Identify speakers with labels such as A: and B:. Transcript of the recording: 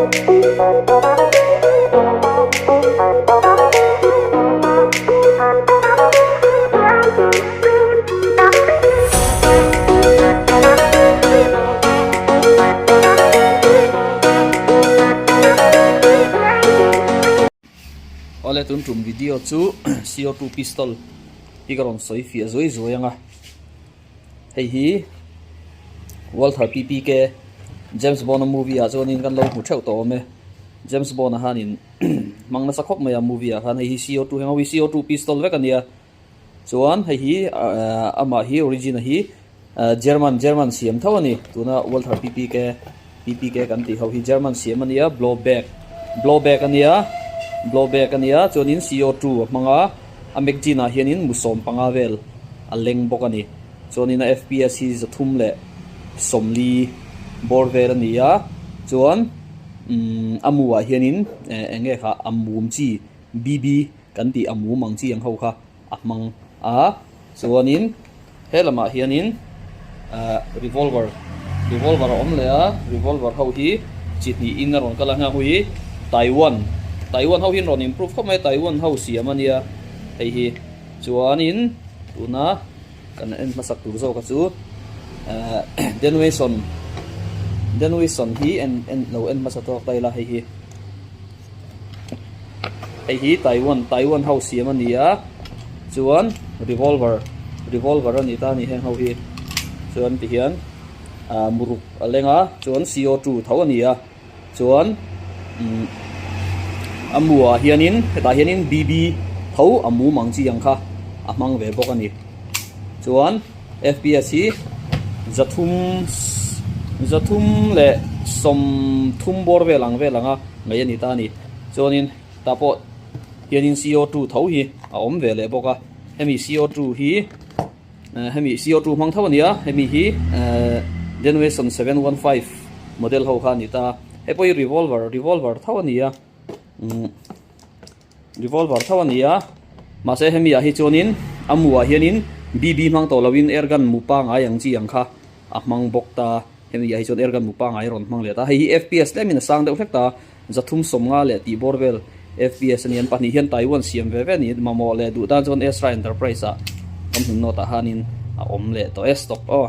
A: Awle tun tum video chu CO2 pistol hi ka rawn sawi fiah zuai zuai ang a hei hi Walther PPK James Bond a movie ah chuanin kan lo hmu theuh tawh awm e James Bond a hanin hmang nasa khawp mai a movie ah khan hei hi CO2 heng ho hi CO2 pistol vek a nia chuan hei hi amah hi origin a hi German German siam tho a ni tuna Walther PPK PPK kan tih ho hi German siam a nia blow back blow back a nia blow back a nia chuanin CO2 a hmang a a magazine ah hianin mu 15 vel a leng bawk a ni chuanin a F_P_S hi 340 bawr vel a ni a chuan umm a mu ah hianin eng nge kha a mum chi B_B kan tih a mum ang chi ang ho kha a hmang a chuanin he lamah hianin ahh revolver revolver a awm leh a revolver ho hi chi hnihin a rawn kal a heng ho hi Taiwan Taiwan ho hi an rawn improve khawp mai a Taiwan ho siam a nia hei hi chuanin tuna kan en hmasak tur zawk a chu ahh Denwison Denwison hi en en lo en hmasa tawk ta ila hei hi. Hei hi Taiwan Taiwan ho siam a ni a chuan revolver revolver a ni ta a ni heng ho hi chuan ti hian ah muruk a leng a chuan CO2 tho a ni a chuan umm a mu ah hianin hetah hianin BB tho a mum ang chi ang kha a hmang ve bawk a ni chuan. FPS hi 330 bawr vel ang vel anga ngaih a ni ta a ni. Chuanin tah pawh hianin CO2 tho hi a awm ve leh bawk a, hemi CO2 hi hemi CO2 hmang tho a ni a, hemi hi Denwayson 715 model ho kha a ni ta a, hei pawh hi revolver revolver tho a ni a. Revolver tho a ni a, mahse hemi ah hi chuanin a mu ah hianin BB hmang tawh loin air gun mu pangai ang chi ang kha a hmang bawk ta, hemi ah hi chuan air gun mu pangai a rawn hmang leh ta, hei hi FPS tlemin a sang deuh hlek ta, 350 leh tih bawr vel FPS a ni, an pahnih hian Taiwan siam ve ve a ni, mamawh leh duh tan chuan Ezra Enterprise ah kan hmun note ah hianin a awm leh tawh e stock aw.